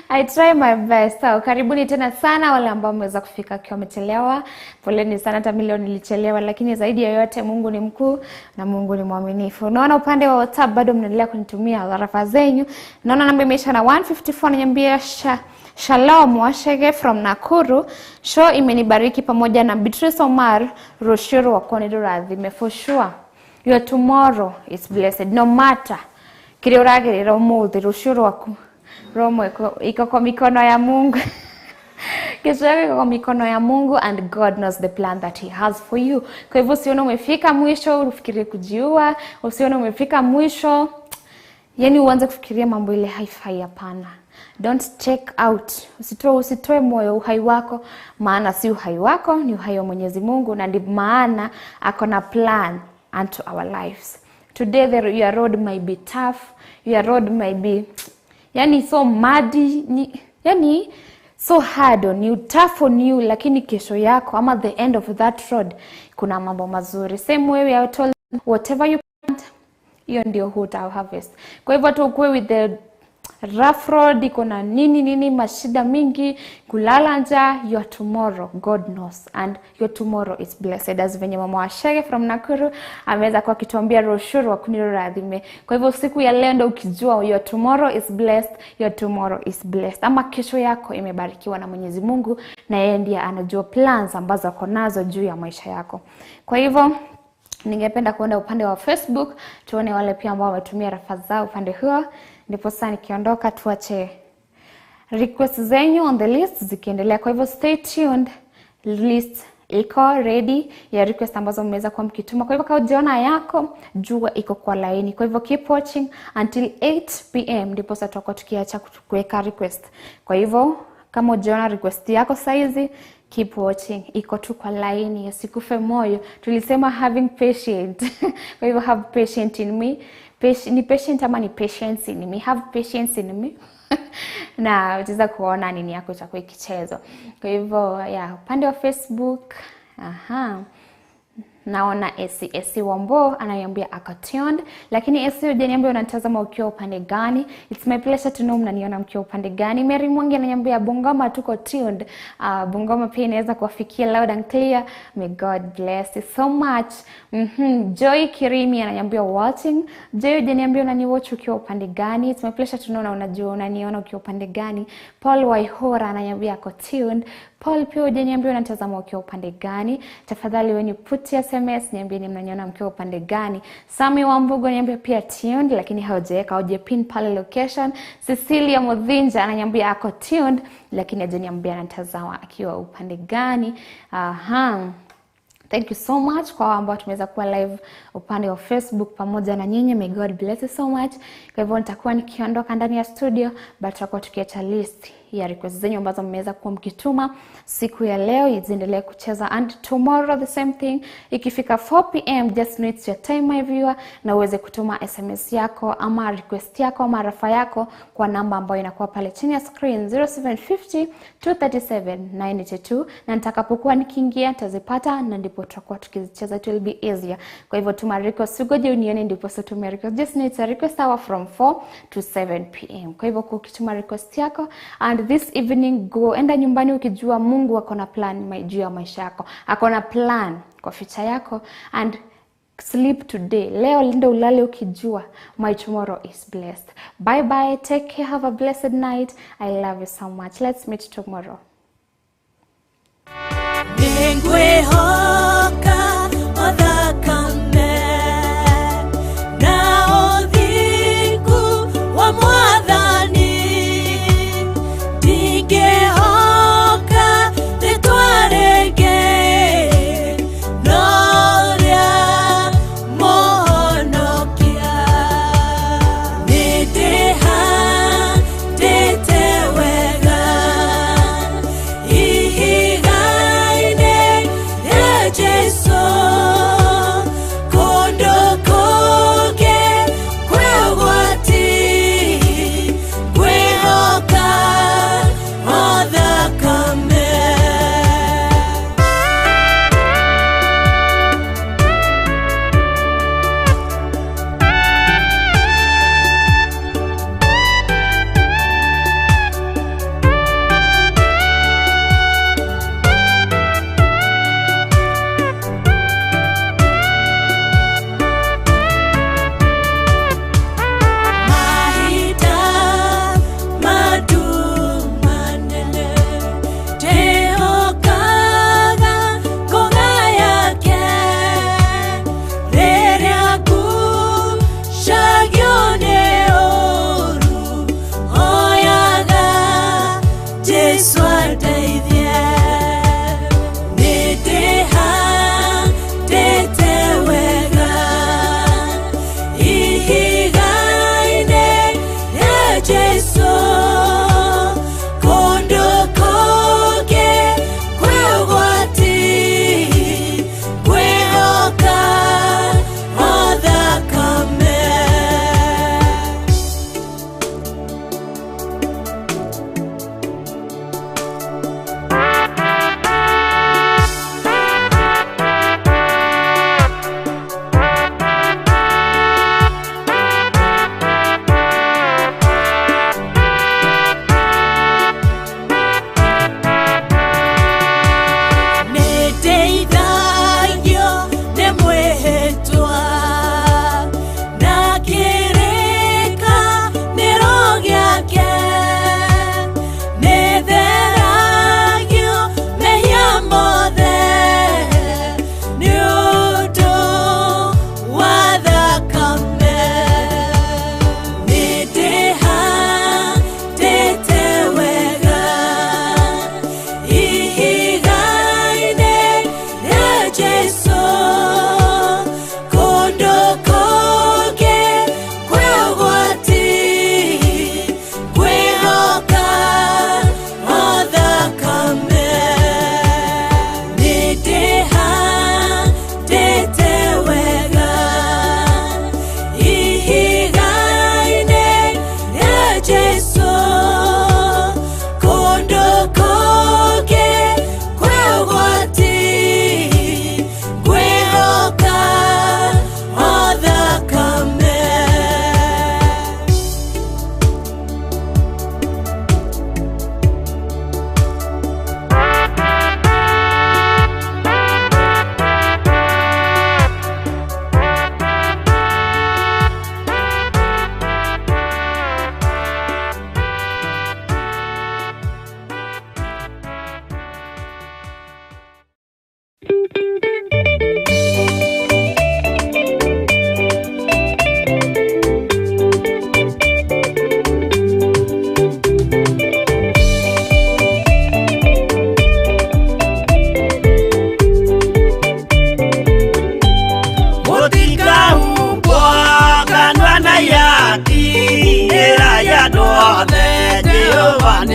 I try my best. So, karibuni tena sana wale ambao mmeweza kufika akiwa wamechelewa. Poleni sana, hata mimi leo nilichelewa, lakini zaidi ya yote Mungu ni mkuu na Mungu ni mwaminifu. Unaona upande wa WhatsApp bado mnaendelea kunitumia harafa zenyu. Naona namba imeisha na 154, niambia Shalom Washege from Nakuru. Show imenibariki pamoja na Beatrice Omar Roshuru wa Konido Radhime. For sure your tomorrow is blessed no matter kile uragerera umuthi, rucio rwaku romo iko kwa mikono ya Mungu. Kesho yako iko kwa mikono ya Mungu, and God knows the plan that he has for you. Kwa hivyo usione umefika mwisho ufikirie kujiua, usione umefika mwisho yani uanze kufikiria mambo ile haifai. Hapana, don't check out. Usitoe moyo uhai wako, maana si uhai wako, ni uhai wa Mwenyezi Mungu, na ndio maana ako na plan unto our lives. Today your road might be tough, your road might be yani so muddy, yani so hard on you, tough on you, lakini kesho yako ama the end of that road kuna mambo mazuri. Same way we are told, whatever you plant, hiyo ndio huta harvest. Kwa hivyo tu ukue with the rough road, iko na nini nini, mashida mingi, kulala njaa, your tomorrow God knows, and your tomorrow is blessed, as venye mama Washege from Nakuru ameweza kuwa akituambia roshuru wa kuniradhime. Kwa hivyo siku ya leo ndio ukijua your tomorrow is blessed, your tomorrow is blessed, ama kesho yako imebarikiwa na Mwenyezi Mungu, na yeye ndiye anajua plans ambazo ako nazo juu ya maisha yako. Kwa hivyo ningependa kuenda upande wa Facebook tuone wale pia ambao wametumia rafa zao upande huo, ndipo sasa nikiondoka tuache request zenyu on the list zikiendelea. Kwa hivyo stay tuned, list iko ready ya request ambazo mmeweza kuwa mkituma. Kwa hivyo kama hujaona yako, jua iko kwa laini. Kwa hivyo keep watching until 8 p.m. ndipo sasa tutakuwa tukiacha kuweka request. Kwa hivyo Kama ujaona request yako saizi, keep watching, iko tu kwa laini, usikufe moyo. Tulisema having patient kwa hivyo have patient in me. Ni patient ama ni patience in me? Have patience in me na utaweza kuona nini yako itakuwa ikichezwa. Kwa hivyo yeah, upande wa Facebook, aha, naona Esi Esi Wambo ananiambia ako tuned, lakini Esi hujaniambia unatazama ukiwa upande gani. It's my pleasure to know mnaniona mkiwa upande gani. Mary Mwangi ananiambia Bungoma tuko tuned. Bungoma pia inaweza kuwafikia loud and clear. May God bless you so much. Joy Kirimi ananiambia watching. Joy, hujaniambia unaniwatch ukiwa upande gani. It's my pleasure to know na unajua unaniona ukiwa upande gani. Paul Waihora ananiambia ako tuned. Paul, pia hujaniambia unatazama ukiwa upande gani. Tafadhali when you put your SMS niambie ni mnaniona mkiwa upande gani. Sami Wambugu ananiambia pia tuned, lakini haujaweka, haujapin pale location. Cecilia Mudhinja ananiambia ako tuned, lakini hajaniambia anatazama akiwa upande gani. Aha. Thank you so much kwa ambao tumeweza kuwa live upande wa Facebook pamoja na nyinyi. May God bless you so much. Kwa hivyo nitakuwa nikiondoka ndani ya studio, but tutakuwa tukiacha list ya request zenyu ambazo mmeweza kuwa mkituma siku ya leo, ziendelee kucheza, and tomorrow the same thing. Ikifika 4 p.m., just know it's your time, my viewer, na uweze kutuma SMS yako ama request yako ama rafa yako kwa namba ambayo inakuwa pale chini ya screen, 0750 237 982, na nitakapokuwa nikiingia nitazipata na ndipo tutakuwa tukizicheza. It will be easier. Kwa hivyo tuma request, ugoje unione ndipo sasa tume request. Just know it's a request hour from 4 to 7 p.m. Kwa hivyo ukituma request yako and this evening, go, enda nyumbani ukijua Mungu ako na plan juu ya maisha yako, ako na plan kwa future yako, and sleep today. Leo linda ulale ukijua my tomorrow is blessed. Bye bye, take care, have a blessed night. I love you so much. Let's meet tomorrow. Nĩngwĩhoka o thakame na ũthingu wa Mwathani, ndingĩhoka rĩtwa rĩngĩ no rĩa Mũhonokia. Nĩndĩhandĩte wega.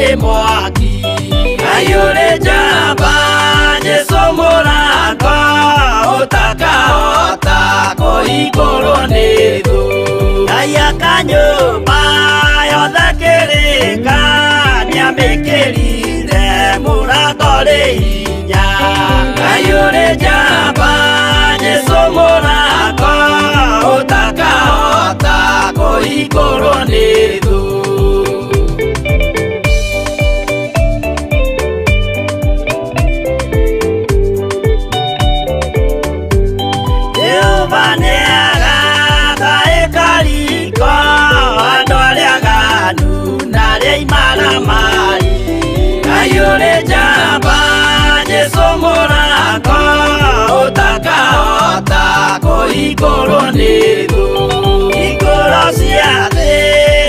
nĩ mwaki. Ngai ũrĩ njamba Jesũ mũrango ũtakahota kũhingũrwo nĩ thũ. Ngai aka nyũmba yothe kĩrĩka nĩamĩkĩrire mũrango rĩ hinya. Ngai ũrĩ njamba Jesũ mũrango ũtakahota kũhingũrwo nĩ thũ. Jehova nĩagaka ĩkariko andũ arĩa aganu na arĩa imaramari. Ngai ũrĩ njamba Jesũ mũrango ũtakahota kũhingũrwo nĩ thũ. Hingũro cia thĩ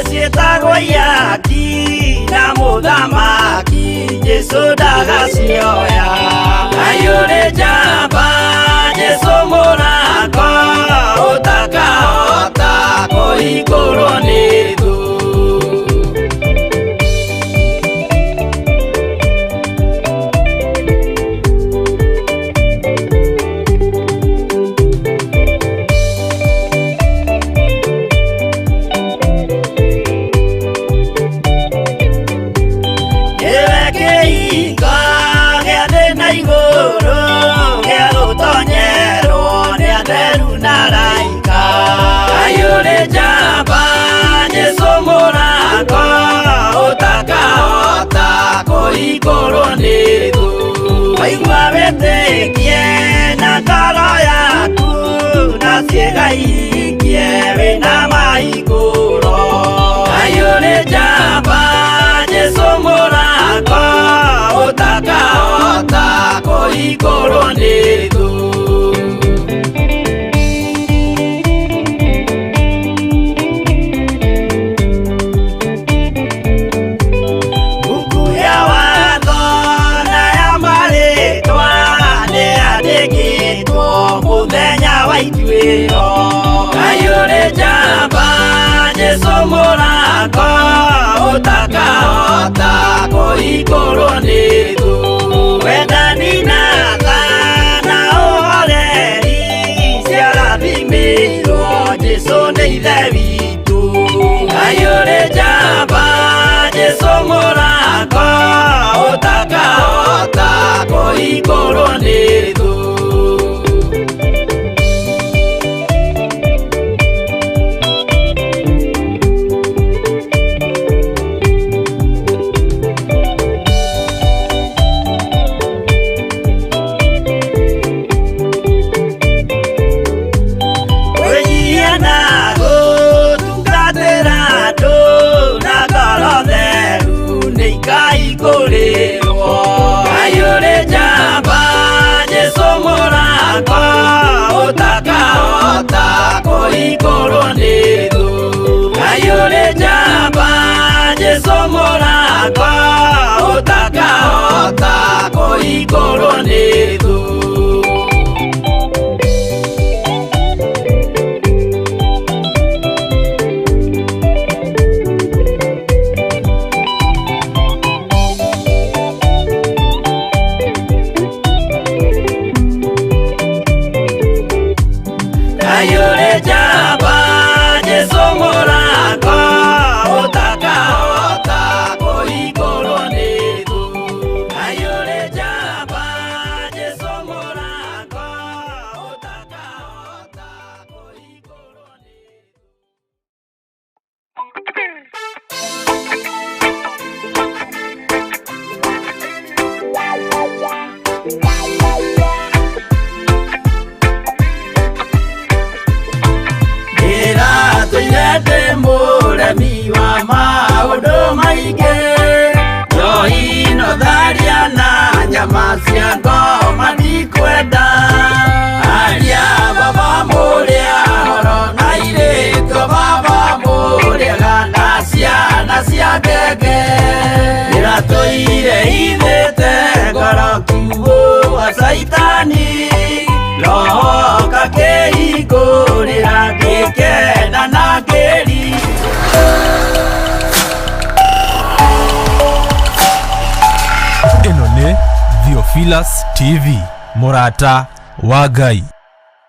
ciĩtagwo ihaki na mũthamaki Jesũ ndagacioya. Ngai ũrĩ njamba Jesũ mũrango ũtakahota kũhingũrwo nĩ thũ. Nĩwe kĩhingo gĩa thĩ na igũrũ gĩa gũtonyerwo nĩ atheru na araika. Ngai ũrĩ njamba Jesũ mũrango ũtakahota kũhingũrwo nĩ thũ. Waigua wĩtĩkie na ngoro yaku na ciĩga ihingie wĩna mahingũro. Ngai ũrĩ njamba Jesũ mũrango ũtakahota kũhingũrwo nĩ thũ. Buku ya watho na ya marĩtwa nĩyandĩkĩtwo mũthenya wa ituĩro. Ngai ũrĩ njamba Jesũ mũrango ũtakahota kũhingũrwo nĩ thũ. Wendani na tha na ũhoreri ciarathimĩirwo Jesũ nĩ Ithe witũ. Ngai ũrĩ njamba Jesũ mũrango ũtakahota kũhingũrwo nĩ thũ. Kwĩnyihia na gũtungatĩra andũ na ngoro theru nĩikahingũrĩrwo. Ngai ũrĩ njamba Jesũ mũrango ũtakahota kũhingũrwo nĩ thũ. Ngai ũrĩ njamba Jesũ mũrango ũtakahota kũhingũrwo nĩ thũ. Ngai ũrĩ njamba Jesũ mũrango ũtakahota kũhingũrwo nĩ thũ. Ngai ũrĩ njamba Jesũ mũrango ũtakahota kũhingũrwo nĩ thũ. Ndĩratũire ndĩ mũremi wa maũndũ maingĩ, njohi no tharia na nyama cia ngoma ndikwenda. Aria baba mũrĩa horo na airĩtu a baba mũrĩaga na ciana cia ngenge. Ndĩratũire hithĩte ngoro kiugũ wa Caitani, roho kakĩhingũrĩra ngĩkena na ngĩri. Theophilus TV, mũrata wa Ngai.